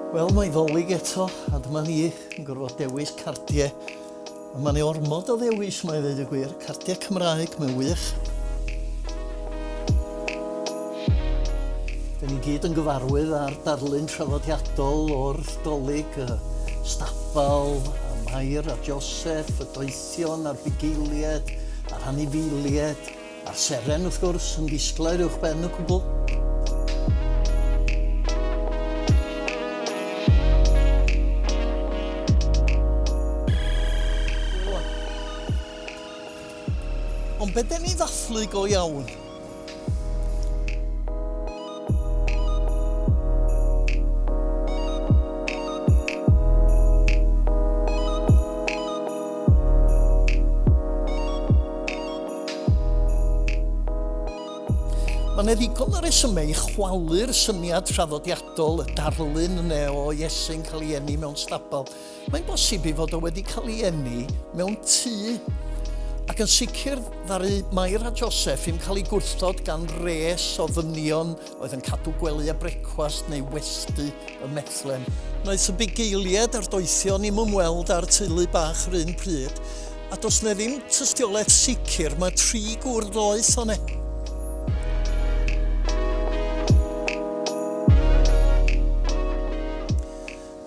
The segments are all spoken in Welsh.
Wel, mae Ddolig eto, a dyma ni yn gorfod dewis cardiau. A mae'n ei ormod o ddewis, mae ddeud y gwir. Cardiau Cymraeg, mae'n wych. Dyn ni gyd yn gyfarwydd â'r darlun traddodiadol o'r Dolig, y stabal, a Mair a Joseph, y doethion a'r bugeiliaid, a'r anifeiliaid. A'r seren, wrth gwrs, yn ddisglair uwch ben y cwbl. Ond be den ni ddathlu go iawn? Mae yna ddigon o resymau i chwalu'r syniad traddodiadol, y darlun yna o Iesu'n cael ei eni mewn stabal. Mae'n bosib ei fod o wedi cael ei eni mewn tŷ. Ac yn sicr, ddaru Mair a Joseph i'm cael ei gwrthod gan res o ddynion oedd yn cadw gwely a brecwast neu westy ym Methlem. Wnaeth y bugeiliaid a'r doethion i'm ymweld â'r teulu bach yr un pryd, a does 'na ddim tystiolaeth sicr mae tri gŵr doeth o'n e.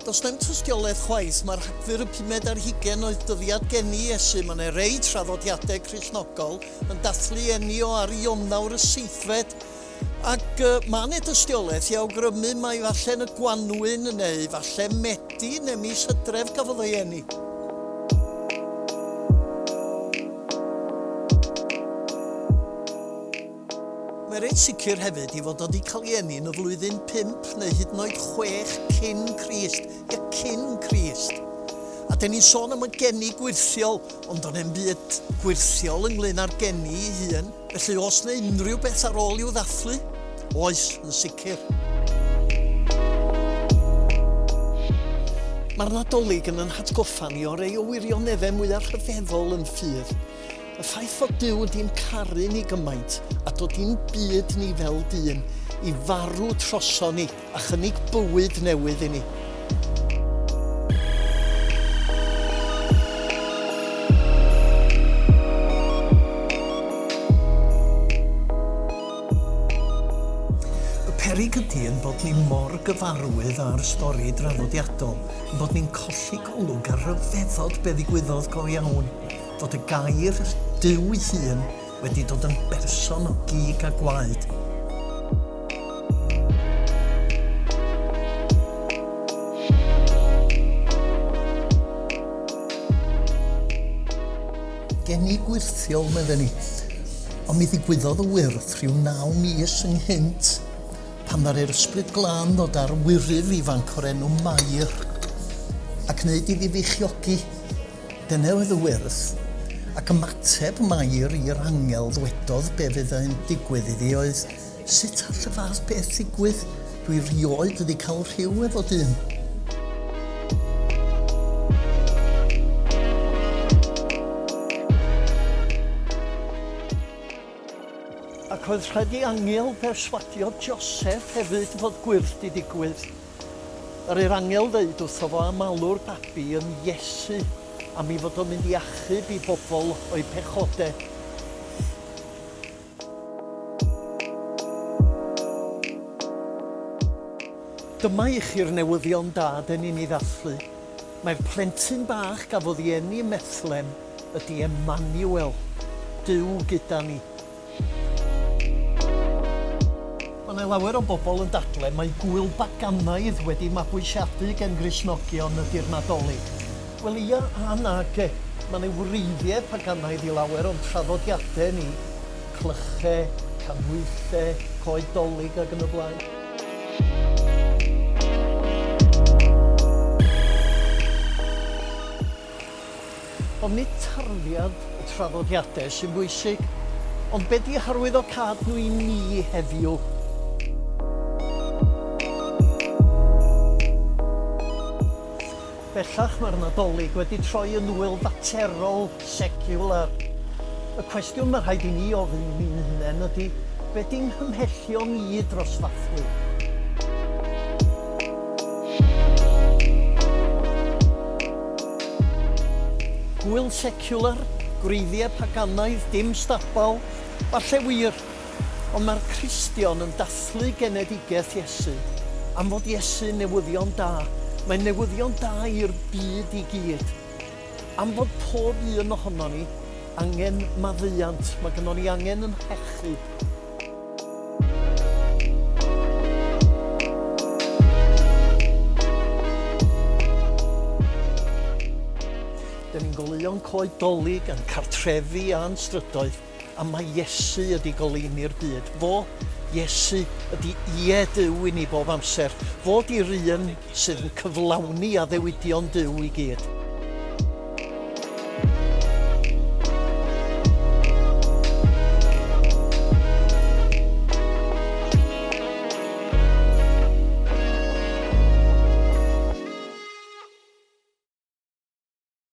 Does na'm tystiolaeth chwaith mae Rhagfyr y pumed ar hugain oedd dyddiad geni Iesu, mae 'na rei traddodiadau Cristnogol yn dathlu eni o ar Ionawr y seithfed, Ac mae 'na dystiolaeth i awgrymu mai falle yn y gwanwyn neu falle Medi neu mis Hydref gafodd ei eni. Mae reit sicr hefyd ei fod o 'di cael ei eni yn y flwyddyn 5 neu hyd yn oed 6 cyn Crist, ie cyn Crist. A 'den ni'n sôn am y geni gwyrthiol, ond do'n 'ne'm byd gwyrthiol ynglyn â'r geni ei hun. Felly oes 'na unrhyw beth ar ôl i'w ddathlu? Oes, yn sicr. Mae'r Nadolig yn yn hatgoffa ni o rei o wirioneddau mwyaf rhyfeddol yn ffydd. Y ffaith fod Duw wedi'n caru ni gymaint a dod i'n byd ni fel dyn i farw troso ni a chynnig bywyd newydd i ni. Y peryg ydy ein bod ni mor gyfarwydd â'r stori draddodiadol, ein bod ni'n colli golwg ar ryfeddod be ddigwyddodd go iawn, fod y gair Duw ei hun wedi dod yn berson o gig a gwaed. Geni gwyrthiol, medden ni. Ond mi ddigwyddodd y wyrth rhyw naw mis ynghynt, pan ddaru'r Ysbryd Glân ddod ar wyryf ifanc o'r enw Mair, a gwneud iddi feichiogi. Dyna oedd y wyrth, ac ymateb Mair i'r angel ddwedodd be fyddai'n digwydd iddi oedd, Sut all y fath beth ddigwydd? Dwi rioed wedi cael rhyw efo dyn. Ac oedd rhaid i angel berswadio Joseph hefyd fod gwyrth 'di digwydd. Yr i'r angel ddeud wrtho fo am alw'r babi yn Iesu, am ei fod o'n mynd i achub ei bobl o'u pechode. Dyma i chi'r newyddion da 'den ni'n ei ddathlu. Mae'r plentyn bach gafodd ei eni ym Methlem ydi Emmanuel, Duw gyda ni. Mae 'na lawer o bobl yn dadle mai gŵyl baganaidd wedi mabwysiadu gen Gristnogion ydi'r Nadolig. Wel ia a nage. Mae 'na wreiddiau paganaidd i lawer o'n traddodiadau ni, clychau, canhwyllau, coed Dolig ac yn y blaen. Ond nid tarddiad y traddodiadau sy'n bwysig, ond be 'di harwyddocâd nhw i ni heddiw? Bellach mae'r Nadolig wedi troi yn ŵyl faterol, seciwlar. Y cwestiwn mae rhaid i ni ofyn i ni'n hunain ydi, be 'di nghymhellion i dros ddathlu? Gwyl seciwlar, gwreiddiau paganaidd, dim stabal, falle wir, ond mae'r Cristion yn dathlu genedigaeth Iesu, am fod Iesu'n newyddion da, mae'n newyddion da i'r byd i gyd. Am fod pob un ohonon ni angen maddeuant, mae gynnon ni angen yn hachub. Dyn ni'n goleuo'n coed 'Dolig a'n cartrefi a'n strydoedd, a mae Iesu ydi goleuni'r byd. Fo, Iesu, ydi Ie Duw i ni bob amser. Fo 'di'r un sydd yn cyflawni addewidion Duw i gyd.